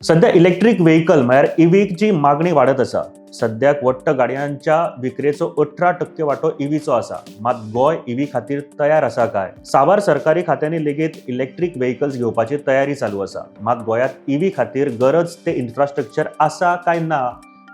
सध्या electric vehicle म्हळ्यार इव्हीची मागणी वाडत आसा. सद्याक वट्ट गाडयांच्या विक्रेचो 18% वांटो इव्हीचो आसा. मात गोंय इव्ही खातीर तयार आसा काय? साबार सरकारी खात्यांनी लेगीत इलेक्ट्रीक व्हेकल्स घेवपाची तयारी चालू आसा. मात गोंयांत इव्ही खातीर गरज ते इन्फ्रास्ट्रक्चर आसा काय ना,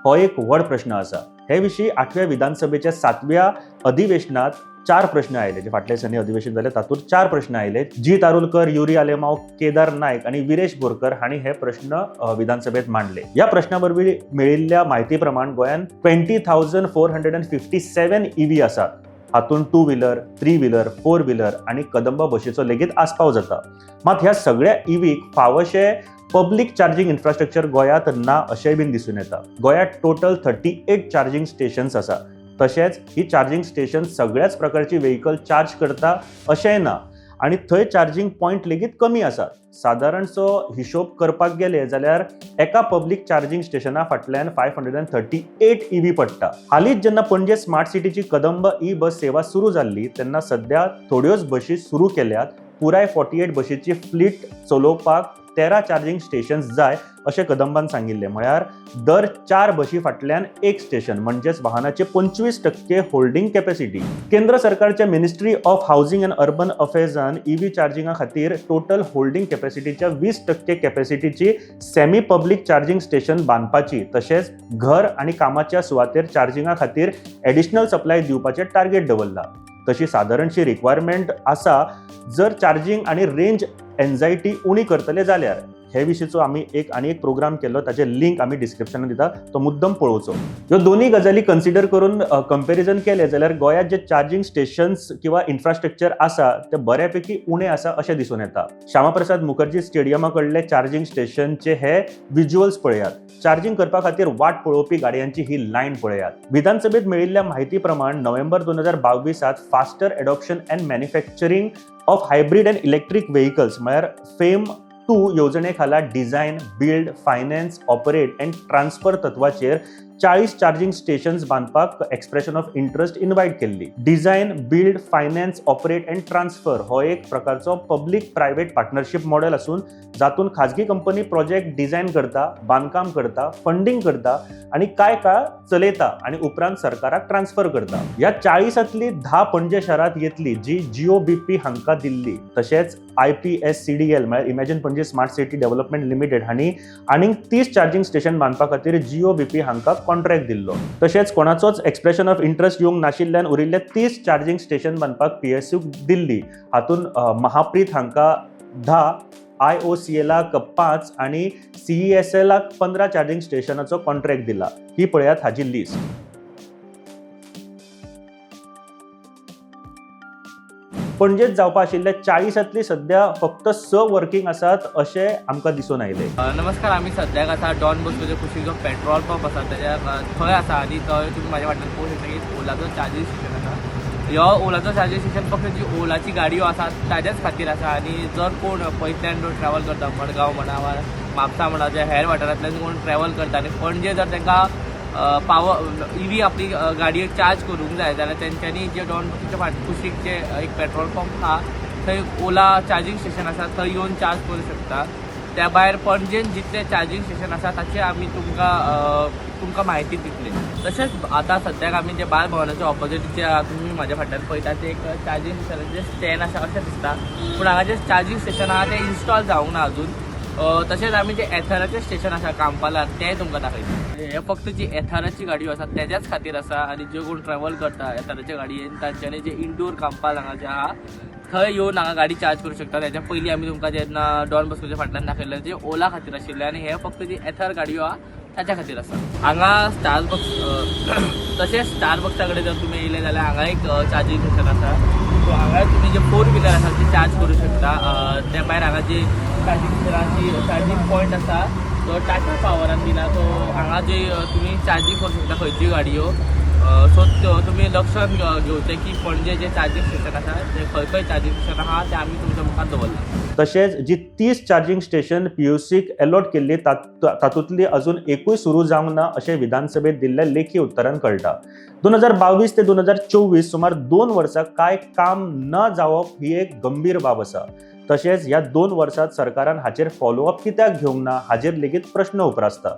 हो एक व्हड प्रश्न आसा. हे विशीं आठव्या विधानसभेच्या सातव्या अधिवेशनात चार प्रश्न आयले. जे फाटल्या दिसांनी अधिवेशन जालें तातूंत चार प्रश्न आयले. जी तारुलकर, युरी आलेमाव, केदार नायक आनी विरेश बोरकर हांणी हे प्रश्न विधानसभेत मांडले. ह्या प्रश्ना वरवीं मेळिल्ल्या म्हायती प्रमाण गोंयांत 20,457 EV आसात. हातूंत two wheeler, three wheeler, four wheeler आनी कदंबा बशीचो लेगीत आस्पाव जाता. मात ह्या सगळ्या इव्हीक फावोशे पब्लीक चार्जिंग इन्फ्रास्ट्रक्चर गोंयांत ना अशेंय बीन दिसून येता. गोंयांत टोटल 38 चार्जिंग स्टेशन्स आसा. तशेंच ही चार्जिंग स्टेशन सगळ्याच प्रकारची व्हेकल चार्ज करता अशेंय ना आनी थंय चार्जिंग पॉयंट लेगीत कमी आसात. सादारणसो हिशोब करपाक गेले जाल्यार एका पब्लीक चार्जिंग स्टेशना फाटल्यान 538 EV पडटा. हालींच जेन्ना पणजे स्मार्ट सिटीची कदंब ई बस सेवा सुरू जाल्ली तेन्ना सद्या थोड्योच बशी सुरू केल्यात. पुराय 48 बशीची फ्लीट चलोवपाक 13 चार्जिंग स्टेशन्स जाय अशें कदंबान सांगिल्लें. म्हळ्यार दर चार बशी फाटल्यान एक स्टेशन, म्हणजेच वाहनाचे 25% होल्डिंग कॅपॅसिटी. केंद्र सरकारच्या Ministry of Housing and Urban अफेर्सान EV चार्जिंगा खातीर टोटल होल्डिंग कॅपॅसिटीच्या 20% कॅपॅसिटीची सेमी पब्लीक चार्जिंग स्टेशन बांदपाची, तशेंच घर आनी कामाच्या सुवातेर चार्जिंगा खातीर एडिशनल सप्लाय दिवपाचें टार्गेट दवरला. तशी सादारणशी रिक्वायरमेंट आसा जर चार्जिंग आनी रेंज एन्झायटी उणी करतले जाल्यार. हे विशींचो आमी एक आनी एक प्रोग्राम केल्लो, ताचे लिंक आमी डिस्क्रिप्शनात दिता, तो मुद्दम पळोवचो. ह्यो दोन्ही गजाली कन्सिडर करून कंपॅरिझन केलें जाल्यार गोंयांत जे चार्जिंग स्टेशन्स किंवा इन्फ्रास्ट्रक्चर आसा ते बऱ्यापैकी उणें आसा अशें दिसून येता. श्यामाप्रसाद मुखर्जी स्टेडियमा कडले चार्जिंग स्टेशनचे हे विज्युअल्स पळयात. चार्जिंग करपा खातीर वाट पळोवपी गाडयांची ही लायन पळयात. विधानसभेत मेळिल्ल्या म्हायती प्रमाण नोव्हेंबर 2022त Faster Adoption and Manufacturing of Hybrid and Electric Vehicles म्हळ्यार फेम 2 येवजणे खाला design, build, finance, operate and transfer तत्वाचेर 40 charging stations बांदपाक एक्सप्रेशन ऑफ इंट्रस्ट इन्वायट केल्ली. Design, build, finance, operate and transfer हो एक प्रकारचो पब्लीक प्रायव्हेट पार्टनरशीप मॉडेल आसून जातून खाजगी कंपनी प्रोजेक्ट डिझायन करता, बांदकाम करता, फंडींग करता आनी कांय काळ चलयता आनी उपरांत सरकाराक ट्रान्सफर करता. ह्या 40तांतली 10 पणजे शारांत येतली, जी जिओ बीपी हांकां दिल्ली. तशेंच आयपीएससीडीएल म्हळ्यार imagine Panaji smart city development limited हांणी आनीक 30 चार्जिंग स्टेशन बांदपा खातीर जिओ बीपी हांकां कॉन्ट्रॅक्ट दिल्लो. तशेंच कोणाचोच एक्सप्रेशन ऑफ इंट्रस्ट येवंक नाशिल्ल्यान उरिल्ले 30 चार्जिंग स्टेशन बांदपाक पीएसयूक दिल्ली. हातूंत महाप्रीत हांकां 10, आयओसीएलाक 5 आनी सीईएसएलाक 15 चार्जिंग स्टेशनाचो कॉन्ट्रॅक्ट दिला. ही पळयात हाजी लिस्ट. पणजेत जावपा आशिल्ल्या 40तांतली सद्या फक्त 6 वर्किंग आसात अशें आमकां दिसून आयलें. नमस्कार, आमी सद्याक आसा डॉन बॉस्कोच्या कुशीक जो पेट्रोल पंप आसा तेज्या थंय आसा आनी थंय तुमी म्हाज्या फाटल्यान पळोवंक शकता की ओलाचो चार्जींग स्टेशन आसा. ह्यो ओलाचो चार्जींग स्टेशन फक्त जी ओलाची गाडयो आसा ताज्याच खातीर आसा आनी जर कोण पयसल्यान ट्रॅवल करता, मडगांव म्हणा वा म्हापसा म्हणा, जे हेर वाठारांतल्यान कोण ट्रॅवल करता आनी पणजे जर तांकां पावर इवी आपली गाडी चार्ज करूंक जाय जाल्यार तेंच्यांनी जे डॉन बॉस्कोच्या फाट कुशीक जे एक पेट्रोल पंप आहा थंय ओला चार्जींग स्टेशन आसा, थंय येवन चार्ज करूं शकता. त्या भायर पणजेन जितले चार्जींग स्टेशन आसा ताचे आमी तुमकां म्हायती दितले. तशेंच आतां सद्याक आमी जे बाल भवनाच्या ऑपोजीट जे तुमी म्हाज्या फाटल्यान पळयता ते एक चार्जींग स्टेशनाचें स्टँड आसा अशें दिसता, पूण हांगा जे चार्जींग स्टेशन आहा तें इन्स्टॉल जावंक ना अजून. तशेंच आमी जे एथराचें स्टेशन आसा कांपालार तेंय तुमकां दाखयता. हे फक्त जी एथराची गाडयो आसा तेज्याच खातीर आसा आनी जे कोण ट्रॅवल करता एथराच्या गाडयेन तांच्यांनी जे इंडोर कांपाल हांगा जे आहा थंय येवन हांगा गाडी चार्ज करूं शकता. तेच्या पयलीं आमी तुमकां जेन्ना डॉन बॉस्कोच्या फाटल्यान दाखयल्लें जे ओला खातीर आशिल्लें आनी हे फक्त जी एथर गाडयो आहा ताच्या खातीर आसा. हांगा स्टार बक्स, तशेंच स्टार बक्सा कडेन जर तुमी येयले जाल्यार हांगा एक चार्जींग स्टेशन आसा. सो हांगा तुमी जे फोर व्हिलर आसा ते चार्ज करूं शकता. त्या भायर हांगा जी चार्जींग स्टेशनाची चार्जींग पॉयंट आसा तो टाटा पावरान दिला. सो हांगा जे तुमी चार्जींग करूं शकता खंयच्योय गाडयो. सो तुमी लक्षात घेवचें की पणजे जे चार्जींग स्टेशन आसा ते खंय खंय चार्जींग स्टेशन आहा ते आमी तुमच्या मुखार दवरला. तशेंच जी 30 चार्जिंग स्टेशन पीयूसीक अलॉट केल्ली तातूंतली अजून एकूय सुरू जावंक ना अशें विधानसभेत दिल्ल्या लेखी उत्तरान कळटा. 2022 ते 2024 सुमार 2 वर्सां कांय काम न जावप ही एक गंभीर बाब आसा. तशेंच ह्या 2 वर्सांत सरकारान हाचेर फॉलोअप कित्याक घेवंक ना, हाचेर लेगीत प्रश्न उप्रासता.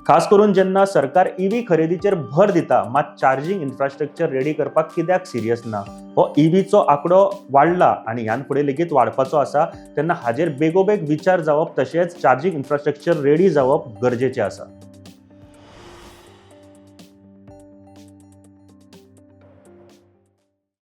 खास करून जेन्ना सरकार ईव्ही खरेदीचेर भर दिता, मात चार्जींग इन्फ्रास्ट्रक्चर रेडी करपाक कित्याक सिरियस ना? हो ईव्हीचो आंकडो वाडला आनी ह्यान फुडें लेगीत वाडपाचो आसा, तेन्ना हाजेर बेगोबेग विचार जावप तशेंच चार्जींग इन्फ्रास्ट्रक्चर रेडी जावप गरजेचें आसा.